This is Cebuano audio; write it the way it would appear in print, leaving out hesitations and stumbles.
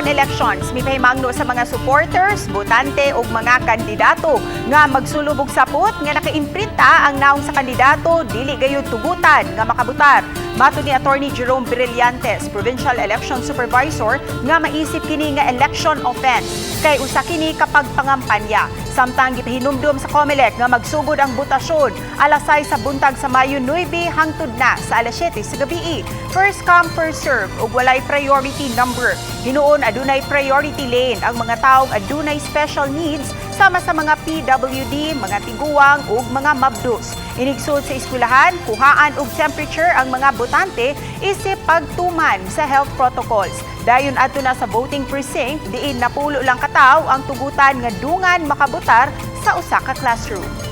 Elections mipahimangno sa mga supporters, botante ug mga kandidato nga magsulob og sapot nga nakaimprinta ang nawong sa kandidato dili gayud tugutan nga makabutar. Matod ni Attorney Jerome Brillantes, Provincial Election Supervisor, nga maisip kini nga election offense kay usa kini ka pagpangampanya. Samtang gipahinumdum sa COMELEC nga magsugod ang botasyon alas 6 sa buntag sa Mayo 9 hangtod na sa alas 7 sa gabii. First come, first serve ug walay priority number. Hinuon adunay priority lane ang mga taong adunay special needs sama sa mga PWD, mga tiguang ug mga mabdos. Inigsud sa eskwelahan, kuhaan og temperature ang mga botante isip pagtuman sa health protocols. Dayon adto na sa voting precinct, diin 10 lang katawo ang tugutan nga dungan makabutar sa usa ka classroom.